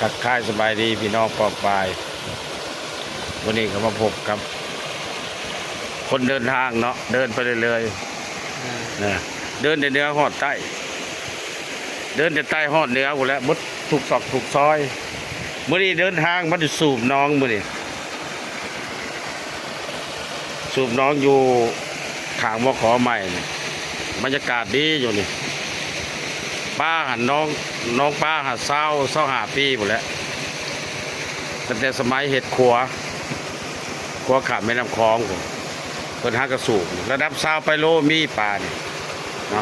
ທັກທາຍສະບາຍດີພີ່ນ້ອງປ້ອງປາຍ, ມື້ນີ້ກໍມາພົບກັບຄົນເດີນທາງເນາະ, ເດີນໄປເລື້ອຍໆ ເອີ ນະ, ເດີນແຕ່ເໜືອຮອດໃຕ້, ເດີນແຕ່ໃຕ້ຮອດເໜືອພຸ້ນແຫຼະ, ໝົດທຸກຊອກທຸກຊອຍ. ມື້ນີ້ເດີນທາງມາສູບໜອງມື້ນີ້. ສູບໜອງຢູ່ຂ້າງ ມຂ ໃໝ່ນີ້ ບັນຍາກາດດີຢູ່ນີ້. ປາຫັ້ນ ໜອງ ໜອງປາຫາ ຊາວ ຊາວຫ້າປີພຸ້ນແຫຼະ, ຕັ້ງແຕ່ສະໄໝເຮັດຂົວ ຂົວຂ້າມແມ່ນ້ຳຂອງພຸ້ນ, ເພິ່ນຫາກະສູບ ລະດັບຊາວປາຍໂລມີປານີ້. ເນາະ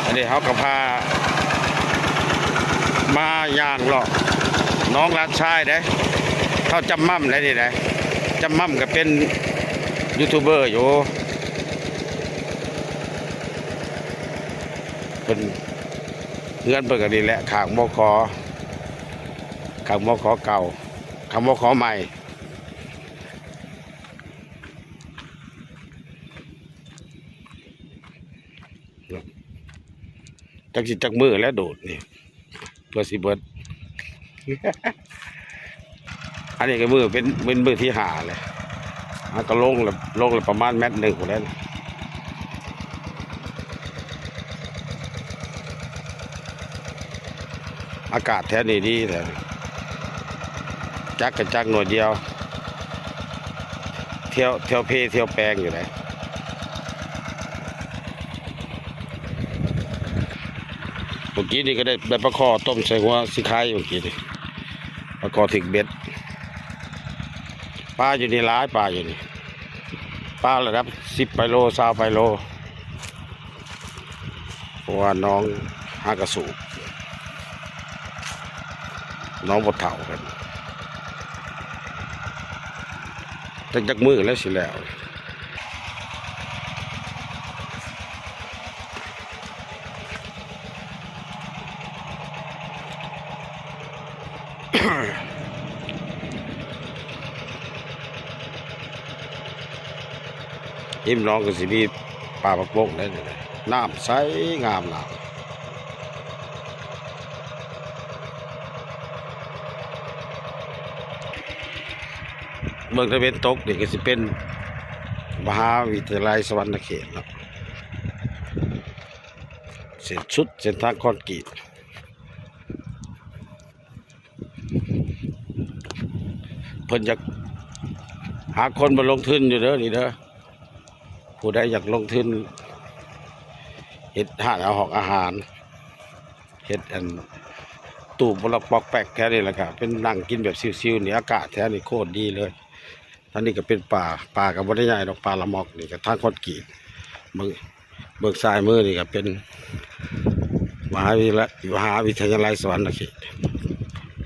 ອັນນີ້ເຮົາກໍພາມາຍ່າງເລາະໜອງຫຼານຊາຍເດ້. ເຮົາຈຳໝ່ຳໄດ໋ນີ້ໄດ໋, ຈຳໝ່ຳກໍເປັນຢູທູບເບີຢູ່. ເພິ່ນ ເຮືອນເພິ່ນກໍນີ້ແຫຼະ ຂ້າງ ມຂ ຂ້າງ ມຂ ເກົ່າ ຂ້າງ ມຂ ໃໝ່. ຈັກຊິຈັກມື້ແລ້ວໂດດນີ້ ເພື່ອຊິເບິດ. ອັນນີ້ກໍມື້ເປັນ ເປັນມື້ທີຫ້າແລ້ວ, ມັນກໍລົງແລ້ວ ລົງແລ້ວປະມານແມັດໜຶ່ງພຸ້ນແຫຼະ. ອາກາດແຖວນີ້ດີແທ້, ຈັກກໍຈັກໜ່ວຍດຽວ, ທ່ຽວ ທ່ຽວເພທ່ຽວແປງຢູ່ໃດ໋. ເມື່ອກີ້ນີ້ກໍໄດ້ ໄດ້ປາຄໍ່ຕົ້ມໃສ່ຫົວຊິໄຄເມື່ອກີ້ນີ້, ປາຄໍ່ຖືກເບັດ. ປາຢູ່ນີ້ຫຼາຍ ປາຢູ່ນີ້, ປາລະດັບສິບປາຍໂລ ຊາວປາຍໂລ. ເພາະວ່າໜອງຫາກະສູບ ໜອງບໍ່ເຖົ້າກັນ, ຈັກ ຈັກມື້ແລ້ວຊິແລ້ວ. ຮິມໜອງກໍຊິມີປາບັກບົກໄດ໋, ນ້ຳໃສງາມຫຼາຍ. ເບິ່ງຕາເວັນຕົກນີ້ກໍຊິເປັນມະຫາວິທະຍາໄລສະຫວັນນະເຂດເນາະ, ເສັ້ນສຸດເສັ້ນທາງຄອນກຣີດ. ເພິ່ນຢາກຫາຄົນມາລົງທຶນຢູ່ເດີນີ້ເດີ, ຜູ້ໃດຢາກລົງທຶນເຮັດຮ້ານອາຫອກອາຫານ, ເຮັດອັນ ຕູ້ປະລັອກປອກແປັກແຖວນີ້ ແລ້ວກະເປັນນັ່ງກິນແບບຊິວໆນີ້, ອາກາດແຖວນີ້ໂຄດດີເລີຍ. ທາງນີ້ກໍເປັນປ່າ, ປ່າກໍບໍ່ໄດ້ໃຫຍ່ດອກ, ປ່າລະໝອກນີ້ກໍທາງຄອນກຣີດ. ເບິ່ງ ເບິ່ງຊ້າຍມືນີ້ກໍເປັນມະຫາວິທະຍາໄລ ມະຫາວິທະຍາໄລສະຫວັນນະເຂດ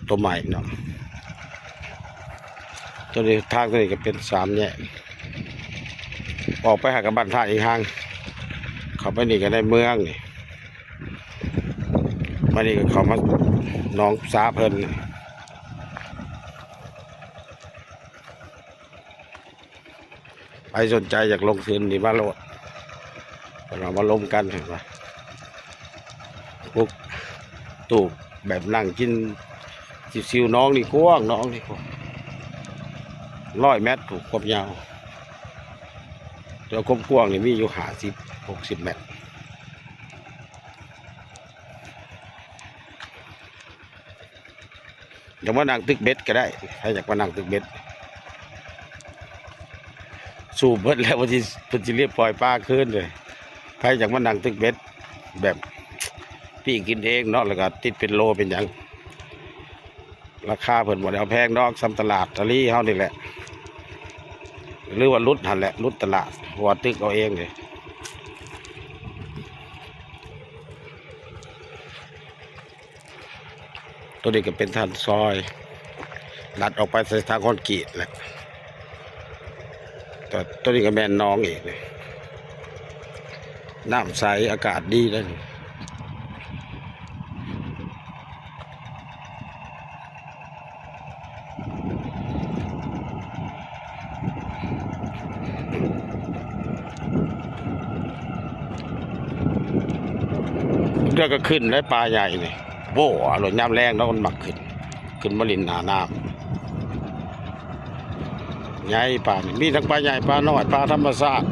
ຕົວໃໝ່ເນາະ. ຕົວນີ້ ທາງຕົວນີ້ກໍເປັນສາມແຍກ ອອກໄປຫາກັບບ້ານທ່າອີກຫ່າງ, ເຂົ້າໄປນີ້ກໍໃນເມືອງນີ້, ມານີ້ກໍເຂົ້າມາໜອງສາເພິ່ນ. ໃຜສົນໃຈຢາກລົງທຶນນີ້ມາໂລດ, ເພິ່ນວ່າມາລົມກັນ ເພິ່ນວ່າ ປຸກຕູບແບບນັ່ງກິນຊິວໆ. ໜອງນີ້ກວ້າງ, ໜອງນີ້ກວ້າງ ຮ້ອຍແມັດພຸ້ນຄວາມຍາວ, ແຕ່ຄວາມກວ້າງນີ້ມີຢູ່ຫ້າສິບ ຫົກສິບແມັດ. ຢາກມານັ່ງຕຶກເບັດກໍໄດ້, ໃຜຢາກມານັ່ງຕຶກເບັດ. ສູບເບິດແລ້ວ ເພິ່ນຊິ ເພິ່ນຊິລຽບປ່ອຍປາຄືນເດ້. ໃຜຢາກມານັ່ງຕຶກເບັດແບບປີ້ງກິນເອງເນາະ, ແລ້ວກໍຕິດເປັນໂລເປັນຫຍັງ, ລາຄາເພິ່ນບໍ່ໄດ້ເອົາແພງດອກ, ສ່ຳຕະຫຼາດທະເລເຮົານີ້ແຫຼະ, ຫຼືວ່າຫຼຸດຫັ້ນແຫຼະ, ຫຼຸດຕະຫຼາດ, ເພາະວ່າຕຶກເອົາເອງເດ້. ຕົວນີ້ກໍເປັນທາງຊອຍ ລັດອອກໄປໃສ່ທາງຄອນກຣີດແຫຼະ. ຕົວ ຕົວນີ້ກໍແມ່ນໜອງອີກ, ນ້ຳໃສ ອາກາດດີເດ້. ເທື່ອກໍຂຶ້ນໄດ້ປາໃຫຍ່ນີ້ ໂອ້ ໂລດຍາມແລງເນາະ ມັນມັກຂຶ້ນ. ຂຶ້ນມາຫຼິ້ນໜ້ານ້ຳ ໃຫຍ່ປານີ້ ມີທັງປາໃຫຍ່ ປານ້ອຍ ປາທຳມະຊາດ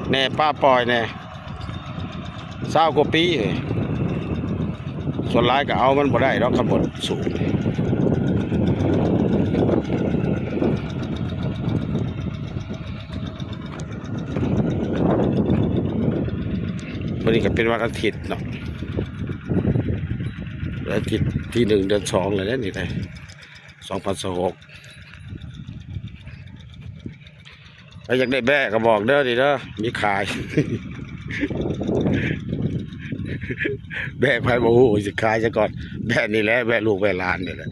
ແດ່ ປາປ່ອຍແດ່ ຊາວກວ່າປີ. ສ່ວນຫຼາຍກໍເອົາມັນບໍ່ໄດ້ດອກ ຄັນບໍ່ສູບ. ມື້ນີ້ກໍເປັນວັນອາທິດເນາະ ວັນອາທິດທີໜຶ່ງ ເດືອນສອງ ແລ້ວເດ້ນີ້ໄດ໋ ສອງພັນຊາວຫົກ. ໃຜຢາກໄດ້ແບ້ກໍບອກເດີນີ້ເດີ ມີຂາຍ. ແບ້ໃຜບໍ່ຮູ້ ຊິຂາຍຊະກ່ອນ. ແບ້ນີ້ແຫຼະ ແບ້ລູກແບ້ຫຼານນີ້ແຫຼະ.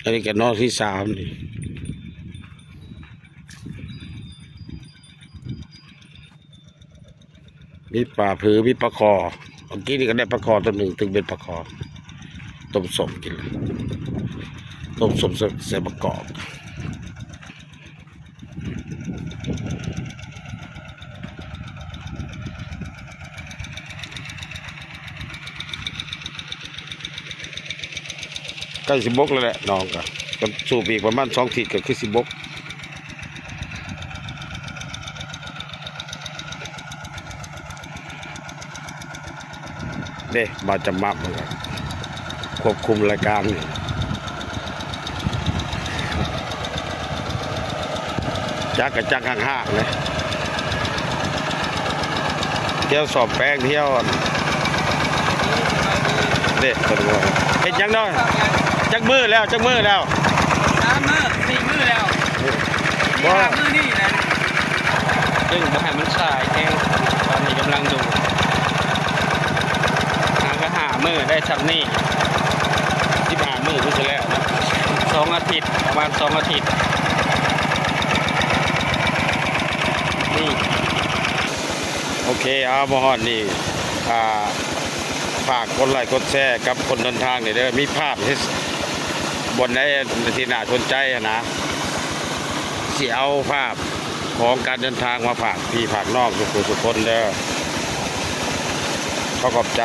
ອັນນີ້ກໍໜໍ່ທີສາມນີ້ ມີປາຜື ມີປາຄໍ່. ເມື່ອກີ້ນີ້ກໍໄດ້ປາຄໍ່ຕົວໜຶ່ງ ຕຶງເບັດປາຄໍ່ ຕົ້ມສົ້ມກິນ ຕົ້ມສົ້ມໃສ່ ໃສ່ບັກກອກ. ໃກ້ຊິບົກແລ້ວແຫຼະ ນ້ອງກໍ ກໍສູບອີກປະມານສອງທິດກໍຄືຊິບົກ. ເດ້ ບ່າວຈຳໝັບ ຄວບຄຸມລາຍການນີ້ ຈັກກໍຈັກຫ້າງໆເດ້ ທ່ຽວສ້ອມແປງ ທ່ຽວ ອັນ ເດ້ ເພິ່ນວ່າເຮັດຫຍັງເນາະ? ຈັກມື້ແລ້ວ ຈັກມື້ແລ້ວ? ສາມມື້ ສີ່ມື້ແລ້ວ ບໍ່ ຫ້າມື້ນີ້ແຫຼະ. ດຶງບໍ່ໃຫ້ມັນສາຍແຮງ ຕອນນີ້ກຳລັງດູດ ຫາກໍຫ້າມື້ໄດ້ຊ່ຳນີ້ ສິບຫ້າມື້ຄືຊິແລ້ວເນາະ ສອງອາທິດ ປະມານສອງອາທິດນີ້. ໂອເຄ ເອົາ ມາຮອດນີ້ ອ່າ ຝາກກົດໄລກົດແຊກັບຄົນເດີນທາງນີ້ເດີ ມີພາບເຮັດ ບ່ອນໃດທີ່ໜ້າສົນໃຈຫັ້ນນະ ຊິເອົາພາບຂອງການເດີນທາງມາຝາກພີ່ຝາກນ້ອງທຸກຜູ້ທຸກຄົນເດີ. ຂໍຂອບໃຈ.